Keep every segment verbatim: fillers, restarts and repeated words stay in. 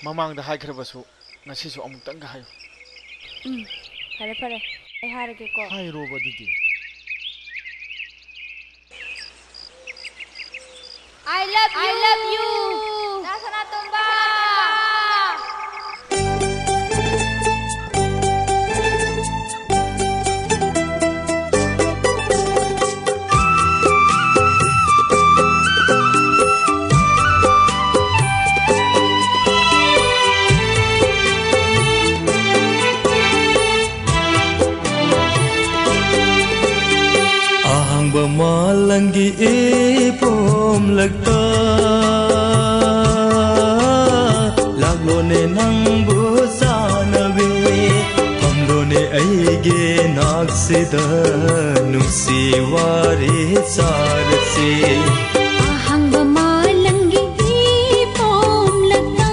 ꯃꯃꯥꯡꯗ ꯍꯥꯏꯈ꯭ꯔꯕꯁꯨ ꯉꯁꯤꯁꯨ ꯑꯃꯨꯛꯇꯪꯒ ꯍꯥꯏꯌꯨ꯫ ꯎꯝ, ꯐꯔꯦ, ꯐꯔꯦ, ꯑꯩ ꯍꯥꯏꯔꯒꯦꯀꯣ꯫ ꯍꯥꯏꯔꯣꯕ ꯑꯗꯨꯗꯤ꯫ I love you. I love you. ꯗꯥ ꯁꯅꯥꯇꯣꯝꯕ꯫ ꯑꯍꯥꯡꯕ ꯃꯥꯂꯪꯒꯤ ꯏꯄꯣꯝꯂꯛꯇ ꯂꯥꯛꯂꯣꯅꯦ ꯅꯪꯕꯨ ꯆꯥꯅꯕꯤ꯫ ꯐꯝꯂꯣꯅꯦ ꯑꯩꯒꯤ ꯅꯥꯛꯁꯤꯗ ꯅꯨꯡꯁꯤ ꯋꯥꯔꯤ ꯁꯥꯔꯁꯤ꯫ ꯑꯍꯥꯡꯕ ꯃꯥꯂꯪꯒꯤ ꯏꯄꯣꯝꯂꯛꯇ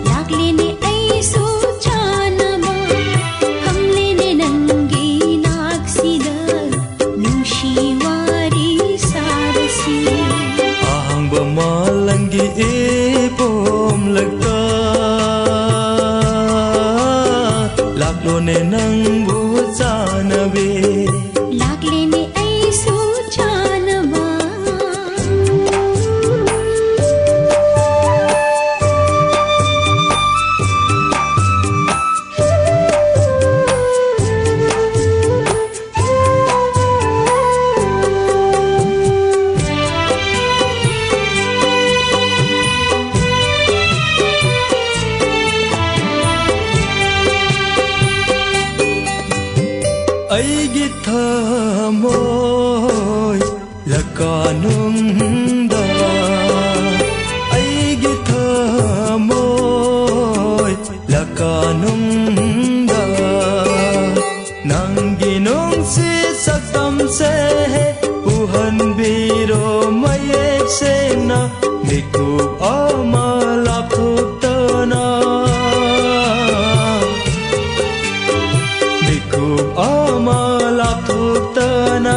ꯂꯥꯛꯂꯦꯅꯦ ꯑꯩꯁꯨ ꯆꯥꯅꯕ꯫ ꯐꯝꯂꯦꯅꯦ ꯅꯪꯒꯤ ꯅꯥꯛꯁꯤꯗ ꯅꯨꯡꯁꯤ ꯋꯥꯔꯤ ꯁꯥꯔꯁꯤ꯫ ꯑꯍꯥꯡꯕ ꯃꯥꯂꯪꯒꯤ ꯏꯄꯣꯝꯂꯛꯇ ꯂꯥꯛꯂꯣꯅꯦ ꯅꯪꯕꯨ ꯆꯥꯅꯕꯤ꯫ ꯂꯥꯛꯂꯦꯅꯦ ꯑꯩꯁꯨ ꯆꯥꯅꯕ꯫ ꯑꯩꯒꯤ ꯊꯃꯣꯏ ꯂꯀꯥꯅꯨꯡꯗ, ꯑꯩꯒꯤ ꯊꯃꯣꯏ ꯂꯀꯥꯅꯨꯡꯗ, ꯅꯪꯒꯤ ꯅꯨꯡꯁꯤ ꯁꯛꯇꯝꯁꯦ ꯎꯍꯟꯕꯤꯔꯣ ꯃꯌꯦꯛ ꯁꯦꯡꯅ꯫ ꯃꯤꯀꯨꯞ ꯑꯃ ꯂꯥꯞꯊꯣꯛꯇꯅ, ꯃꯤꯀꯨꯞ ꯑꯃ ꯂꯥꯞꯊꯣꯛꯇꯅ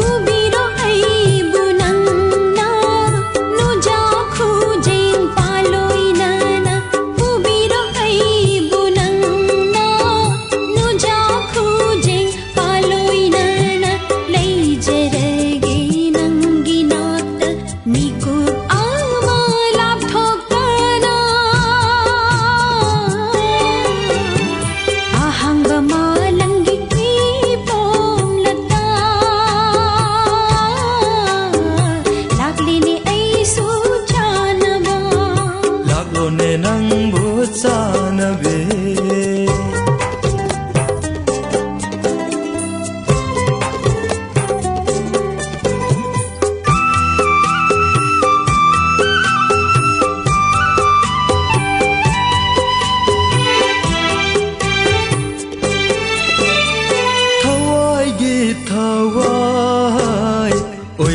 ꯎꯕꯤꯔꯣ ꯑꯩꯕꯨ ꯅꯪꯅ ꯅꯨꯡꯖꯥ ꯈꯨ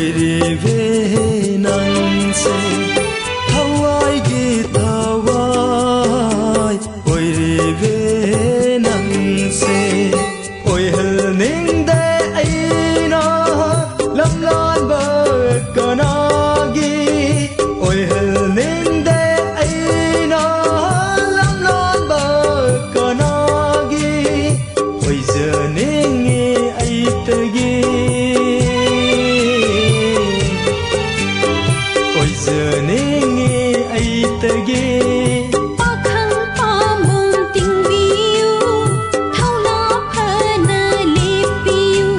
ꯑꯣꯏꯔꯤꯕꯦ ꯅꯪꯁꯦ, ꯊꯋꯥꯏꯒꯤ ꯊꯋꯥꯏ ꯑꯣꯏꯔꯤꯕꯦ ꯅꯪꯁꯦ꯫ ꯑꯣꯏꯍꯜꯅꯤꯡꯗꯦ ꯑꯩꯅ ꯂꯝꯂꯥꯟꯕ ꯀꯅꯥꯒꯤ, ꯑꯣꯏꯍꯜꯅꯤꯡꯗꯦ ꯑꯩꯅ ꯂꯝꯂꯥꯟꯕ ꯀꯅꯥꯒꯤ꯫ ꯑꯣꯏꯖꯅꯤꯡꯉꯤ ꯑꯩꯇꯒꯤ, ꯑꯣꯏꯖꯅꯤꯡꯉꯤ ꯑꯩꯇꯒꯤ꯫ ꯄꯥꯈꯪ ꯄꯥꯝꯕꯣꯝ ꯇꯤꯡꯕꯤꯌꯨ, ꯊꯧꯅꯥ ꯐꯅ ꯂꯦꯞꯄꯤꯌꯨ꯫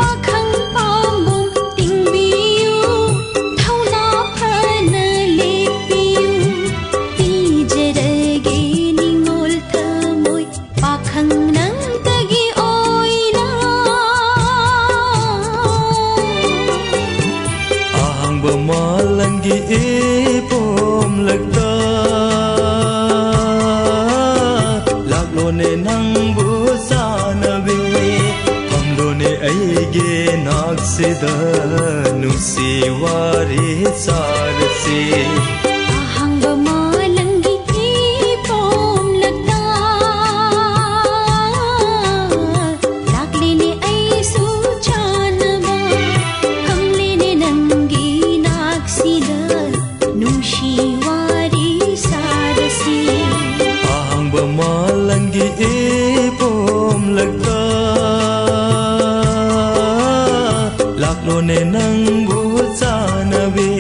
ꯄꯥꯈꯪ ꯄꯥꯝꯕꯣꯝ ꯇꯤꯡꯕꯤꯌꯨ, ꯊꯧꯅꯥ ꯐꯅ ꯂꯦꯞꯄꯤꯌꯨ꯫ ꯄꯤꯖꯔꯒꯦ ꯅꯤꯡꯉꯣꯜ ꯊꯃꯣꯏ, ꯄꯥꯈꯪ ꯅꯪꯇꯒꯤ ꯑꯣꯏꯅ꯫ ꯑꯍꯥꯡꯕ ꯃꯥꯂꯪꯒꯤ ꯏꯄꯣꯝꯂꯛꯇ ꯂꯥꯛꯂꯣꯅꯦ ꯅꯪꯕꯨ ꯆꯥꯅꯕꯤ꯫ ꯐꯝꯂꯣꯅꯦ ꯑꯩꯒꯤ ꯅꯥꯛꯁꯤꯗ ꯅꯨꯡꯁꯤ ꯋꯥꯔꯤ ꯁꯥꯔꯁꯤ꯫ ꯑꯍꯥꯡꯕ ꯃꯥꯂꯪꯒꯤ ꯏꯄꯣꯝꯂꯛꯇ ꯂꯥꯛꯂꯦꯅꯦ ꯑꯩꯁꯨ ꯆꯥꯅꯕ꯫ ꯐꯝꯂꯦꯅꯦ ꯅꯪꯒꯤ ꯅꯥꯛꯁꯤꯗ ꯅꯨꯡꯁꯤ ꯋꯥꯔꯤ ꯁꯥꯔꯁꯤ꯫ ꯑꯍꯥꯡꯕ ꯃꯥꯂꯪꯒꯤ ꯏꯄꯣꯝꯂꯛꯇ ꯂꯥꯛꯂꯣꯅꯦ ꯅꯪꯕꯨ ꯆꯥꯅꯕꯤ꯫